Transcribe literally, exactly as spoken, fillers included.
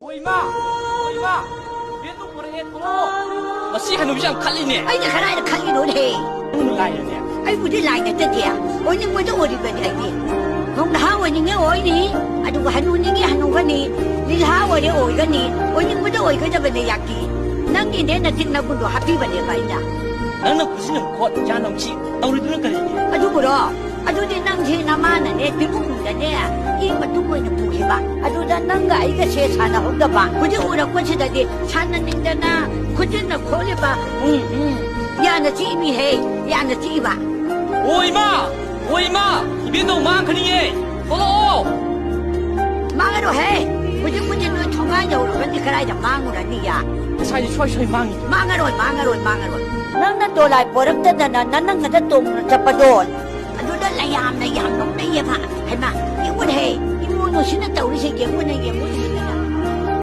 ꯑꯣ ꯏꯃꯥ! ꯑꯣ ꯏꯃꯥ! ꯕꯦꯟꯗꯣ ꯄꯨꯔꯛꯑꯦ, ꯊꯣꯛꯂꯛꯑꯣ꯫ ꯃꯁꯤ ꯍꯅꯨꯕꯤꯁꯦ ꯌꯥꯝ ꯈꯠꯂꯤꯅꯦ꯫ ꯑꯩꯅ ꯀꯗꯥꯏꯗ ꯈꯠꯂꯤꯅꯣꯅꯦꯍꯦ? ꯅꯪꯅ ꯂꯥꯏꯔꯅꯦ꯫ ꯑꯩꯕꯨꯗꯤ ꯂꯥꯏ ꯅꯠꯇꯗꯦ꯫ ꯑꯣꯏꯅꯤꯡꯕꯗ ꯑꯣꯏꯔꯤꯕꯅꯤ ꯑꯩꯗꯤ꯫ ꯅꯣꯡ ꯅꯍꯥ ꯑꯣꯏꯅꯤꯡꯉꯦ ꯑꯣꯏꯅꯤ, ꯑꯗꯨꯒ ꯍꯅꯨꯅꯤꯡꯉꯦ ꯍꯅꯨꯒꯅꯤ, ꯂꯤꯜꯍꯥ ꯑꯣꯏꯔꯦ ꯑꯣꯏꯒꯅꯤ, ꯑꯣꯏꯅꯤꯡꯕꯗ ꯑꯣꯏꯒꯗꯕꯅꯦ ꯌꯥꯀꯤ꯫ ꯅꯪꯒꯤꯅꯦ ꯅꯆꯤꯛ ꯅꯒꯨꯟꯗꯣ ꯍꯥꯞꯄꯤꯕꯅꯦꯕ ꯑꯩꯅ꯫ ꯅꯪꯅ ꯈꯨꯖꯤꯟ ꯑꯃ ꯈꯣꯠ, ꯌꯥ ꯅꯝꯁꯤ ꯇꯧꯔꯤꯗꯨꯅ ꯀꯔꯤꯒꯤ? ꯑꯗꯨꯕꯨꯔꯣ? ꯑꯗꯨꯗꯤ ꯅꯪꯁꯦ ꯅꯃꯥꯅꯅꯦ ꯇꯤꯕꯨꯡꯗꯅꯦ ꯏ ꯃꯇꯨꯡ ꯑꯣꯏꯅ ꯄꯨꯈꯤꯕ꯫ ꯑꯗꯨꯗ ꯅꯪꯒ ꯑꯩꯒꯁꯦ ꯁꯥꯟꯅꯍꯧꯗꯕ꯫ ꯍꯧꯖꯤꯛ ꯎꯔꯛꯄꯁꯤꯗꯗꯤ ꯁꯥꯟꯅꯅꯤꯡꯗꯅ ꯈꯨꯖꯤꯟꯅ ꯈꯣꯠꯂꯤꯕ꯫ ꯎꯝ, ꯎꯝ꯫ ꯌꯥꯅ ꯆꯤꯛꯏꯃꯤꯍꯦ, ꯌꯥꯅ ꯆꯤꯛꯏꯕ꯫ ꯑꯣ ꯏꯃꯥ! ꯑꯣ ꯏꯃꯥ! ꯏꯕꯦꯟꯗꯧ ꯃꯥꯡꯈ꯭ꯔꯅꯤꯌꯦ! ꯊꯣꯛꯂꯛꯑꯣ! ꯃꯥꯡꯉꯔꯣꯏꯍꯦ! ꯍꯧꯖꯤꯛ ꯍꯧꯖꯤꯛ ꯅꯣꯏ ꯊꯣꯡꯒꯥꯟ ꯌꯧꯔꯕꯗꯤ ꯀꯗꯥꯏꯗ ꯃꯥꯡꯉꯨꯔꯅꯤꯌꯥ? ꯉꯁꯥꯏꯗꯤ ꯁꯣꯏ ꯁꯣꯏ ꯃꯥꯡꯉꯤ꯫ ꯃꯥꯡꯉꯔꯣꯏ, ꯃꯥꯡꯉꯔꯣꯏ, ꯃꯥꯡꯉꯔꯣꯏ꯫ ꯅꯪꯅ ꯗꯣꯂꯥꯏ ꯄꯣꯔꯛꯇꯗꯅ ꯅꯅꯪꯒꯗ ꯇꯣꯡꯗꯨꯅ ꯆꯠꯄꯗꯣ, ꯑꯗꯨꯗ ꯂꯩꯌꯥꯝꯅ ꯌꯥꯝ ꯅꯣꯛꯅꯩꯌꯦꯕ꯫ ꯍꯩꯃꯥ, ꯌꯦꯡꯉꯨꯅꯦꯍꯦ, ꯏꯃꯣꯏꯅꯨꯁꯤꯅ ꯇꯧꯔꯤꯁꯦ ꯌꯦꯡꯉꯨꯅꯦ, ꯌꯦꯡꯉꯨꯅꯦ꯫